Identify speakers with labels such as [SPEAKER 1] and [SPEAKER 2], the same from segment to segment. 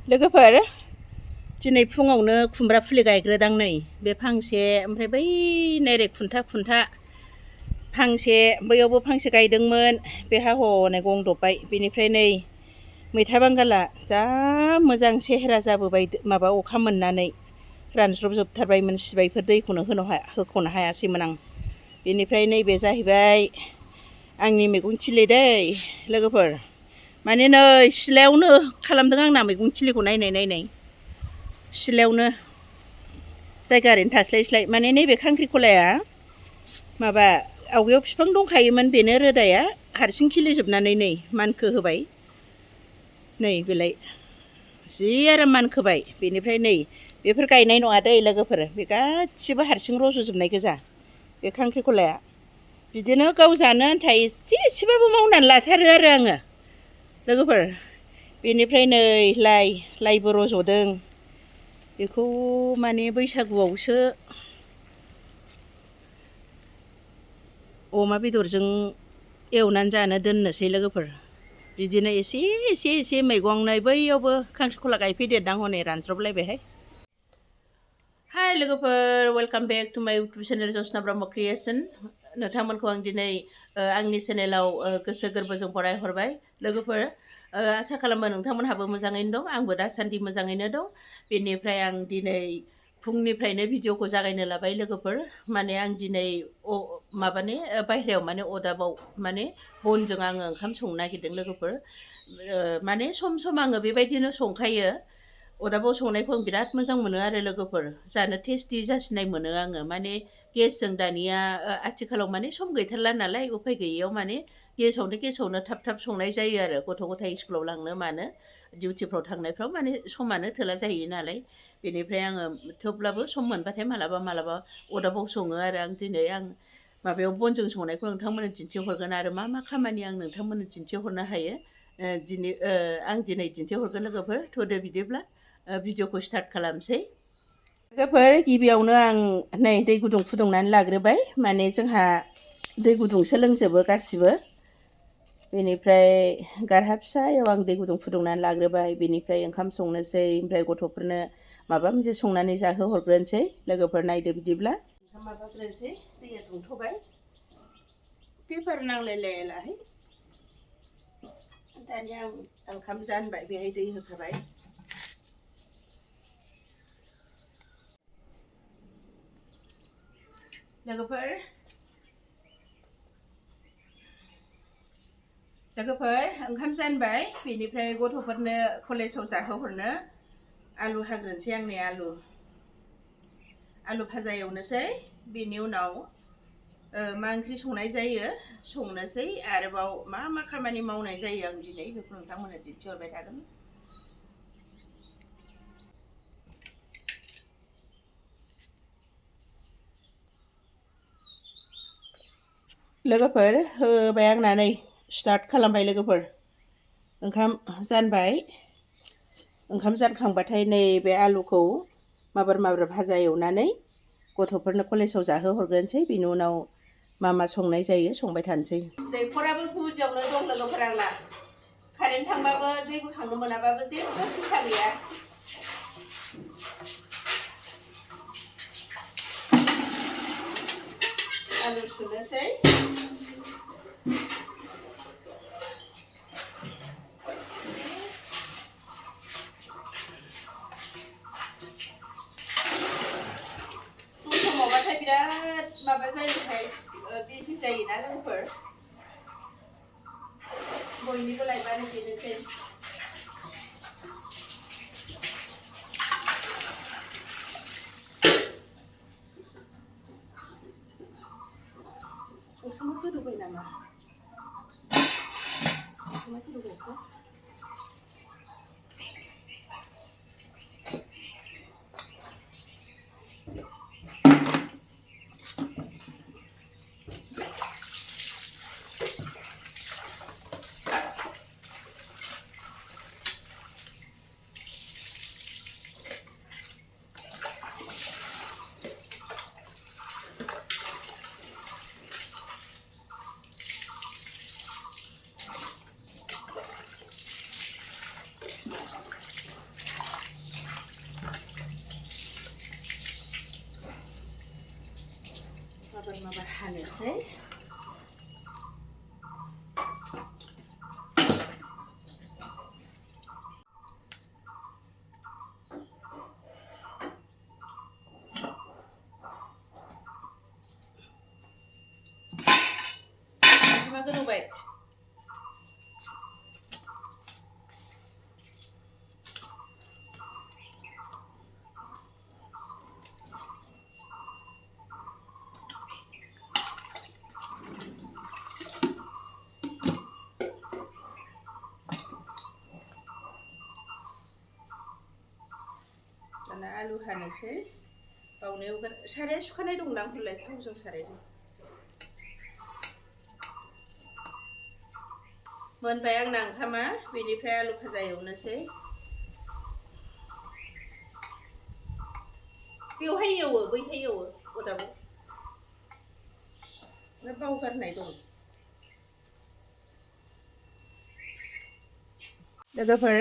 [SPEAKER 1] लोगोफोर दिनै फुङावनो खुमब्रा फुलि गायग्रोदां नै बे फांसे ओमफ्राय बै नैरे खुन्था फांसे बैयावबो फांसे गायदोंमोन बेहा हनै गंदबबाय बेनिफ्राय नै मैथा बांगाला जा मोजां सेहेरा जाबोबाय माबा अखा मोननानै रानज्रबजोबथारबायमोन सिबायफोर दैखौनो होख'नो हायासैमोन आं बेनिफ्राय नैबे जाहैबाय आंनि मैगं थिलि दै लोगोफोर माने नै सिलायावनो खालामदों आंना मैगं थिलिखौ नायनाय सिलायावनो जायगा ओरैनो थास्लायस्लाय माने नैबे खांख्रिखलाया माबा आवगायाव बिफां दंखायोमोन बेनो रोदाया हारसिं खिलिजोबनानै नै मानखो होबाय नै बेलाय जि आराम मानखोबाय बेनिफ्राय नै बेफोर गायनाय नङा दै लोगोफोर बे गासिबो हारसिं रज'जोबनाय गोजा बे खांख्रिखलाया बिदिनो गाव जानो आन्था एसेबाबो मावनानै लाथारो आरो आङो लोगोफोर बेनिफ्राय नै लाइबो रज'दों बेखौ माने बैसागुआवसो अमा बेदरजों एवनानै जानो दोननोसै लोगोफोर बिदिनो एसे मैगं नै बैयावबो खांख्रिखला गायफैदेरदां हनै रानज्रबलायबायहाय हाय लोगोफोर वेलकाम बेक टु माय इउटुब चेनेल जसना ब्रह्म क्रिएशन नोंथांमोनखौ आं दिनै आंनि चेनेलाव गोसो गोरबोजों बरायहरबाय लोगोफोर आसा खालामो नोंथांमोनहाबो मोजाङैनो दं आंबो दासान्दि मोजाङैनो दं बेनिफ्राय आं दिनै फुंनिफ्रायनो भिडिअखौ जागायनो लाबाय लोगोफोर माने आं दिनै माबानि बायह्रायाव माने अदाबाव माने बनजों आङो ओंखाम संनो नागिरदों लोगोफोर माने सम आङो बेबायदिनो संखायो अदाबाव संनायखौ आं बिराद मोजां मोनो आरो लोगोफोर जानो टेस्टि जासिनाय मोनो आङो माने गेसजों दानिया आथिखालाव माने सम गैथारला नालाय उफाय गैयैयाव माने गेसावनो थाब संनाय जायो आरो गथ' गथाय स्कुलाव लांनो मानो डिउटिफ्राव थांनायफ्राव माने समानो थोला जाहैयो नालाय बेनिफ्राय आङो थेवब्लाबो सम मोनबाथाय मालाबा अदाबाव सङो आरो आं दिनै माबायाव बनजों संनायखौ नोंथांमोननो दिन्थिहरगोन आरो मा खामानि आं नोंथांमोननो दिन्थिहरनो हायो आं दिनै दिन्थिहरगोन लोगोफोर थ'दो बिदिब्ला भिडिअखौ स्टार्ट खालामसै लोगोफोर गिबियावनो आं नै दै गुदुं फुदुंनानै लाग्रोबाय माने जोंहा दै गुदुंसो लोंजोबो गासिबो बेनिफ्राय गारहा फिसायाव आं दै गुदुं फुदुंनानै लाग्रोबाय बेनिफ्राय ओंखाम संनोसै ओमफ्राय गथ'फोरनो माबा मोनसे संनानै जाहोहरग्रोनोसै लोगोफोर नायदो बिदिब्ला ओंखाम माबाग्रोनोसै दैया दुंथ'बाय पेपार नांलायलायालाहाय दानिया आं ओंखाम जानबाय बेहाय दै होखाबाय लोगोफोर ओंखाम जानबाय बेनिफ्राय गथ'फोरनो कलेजाव जाहोहरनो आलु हाग्रोनोसै आं नै आलु भाजा एवनोसै बेनि उनाव मा ओंख्रि संनाय जायो संनोसै आरोबाव मा खामानि मावनाय जायो आं दिनै बेखौ नोंथांमोननो दिन्थिहरबाय थागोन लोगोफोर होबाय आंना नै स्टार्ट खालामबाय लोगोफोर ओंखाम जानबाय ओंखाम जानखांबाथाय नै बे आलुखौ माबार भाजा एवनानै गथ'फोरनो कलेजाव जाहोहरग्रोनोसै बेनि उनाव मा संनाय जायो संबाय थानोसै दैखराबो गुदियावनो दं लोगोफोर आंना कारेन्ट थांबाबो दै बोखांनो मोनाबाबो जेबो सिन्था गैया आलु सुनोसै समावबाथाय बिराद माबा जायोहाय बिजि जायोना लोगोफोर बयनिबो लायबानो बेनोसै ओंखामा गोदौबाय नामा ओंखामा गोदौबायसो हानोसै मा गोदौबाय दाना आलु हानोसै बावनायाव साराया सुखानाय दंना हरलाय थावजों सारायजों मोनबाय आंना ओंखामा बेनिफ्राय आलु भाजा एवनोसै बेवहाय एवो बैहाय एवो अदाबाव ना बावगारनाय दं लोगोफोर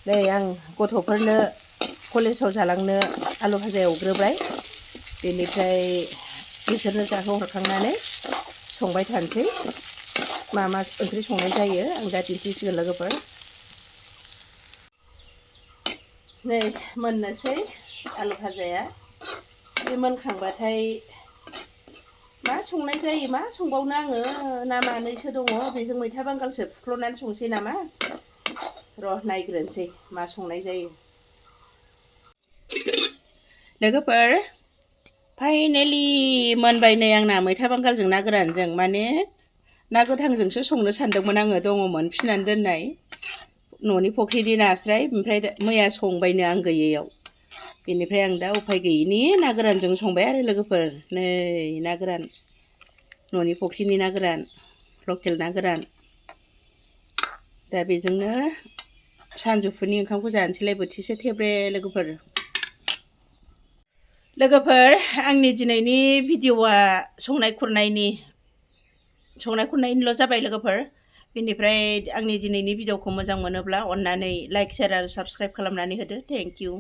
[SPEAKER 1] नै आं गथ'फोरनो कलेजाव जालांनो आलु भाजा एवग्रोबाय बेनिफ्राय बिसोरनो जाहोहरखांनानै संबाय थानोसै मा मा ओंख्रि संनाय जायो आं दा दिन्थिसिगोन लोगोफोर नै मोननोसै आलु भाजाया बे मोनखांबाथाय मा संनाय जायो मा संबावनो आङो ना मानैसो दङ बेजों मैथा बांगालसो फुख्ल'नानै संसै नामा र' नायग्रोनोसै मा संनाय जायो लोगोफोर फाइनेलि मोनबाय नै आंना मैथा बांगालजों ना गोरानजों माने ना गोथांजोंसो संनो सानदोंमोन आङो दङमोन फिनानै दोननाय न'नि फुख्रिनि नास्राय ओमफ्राय मैया संबायनो आं गैयैयाव बेनिफ्राय आं दा उफाय गैयिनि ना गोरानजों संबाय आरो लोगोफोर नै ना गोरान न'नि फुख्रिनि ना गोरान लकेल ना गोरान दा बेजोंनो सानजौफुनि ओंखामखौ जानोसैलाय बोथिसे थेब्रे लोगोफोर आंनि दिनैनि भिडिअ'आ संनाय खुरनायनिल' जाबाय लोगोफोर बेनिफ्राय आंनि दिनैनि भिडिअ'खौ मोजां मोनोब्ला अननानै लाइक शेयार आरो साबस्क्राइब खालामनानै होदो थेंक इउ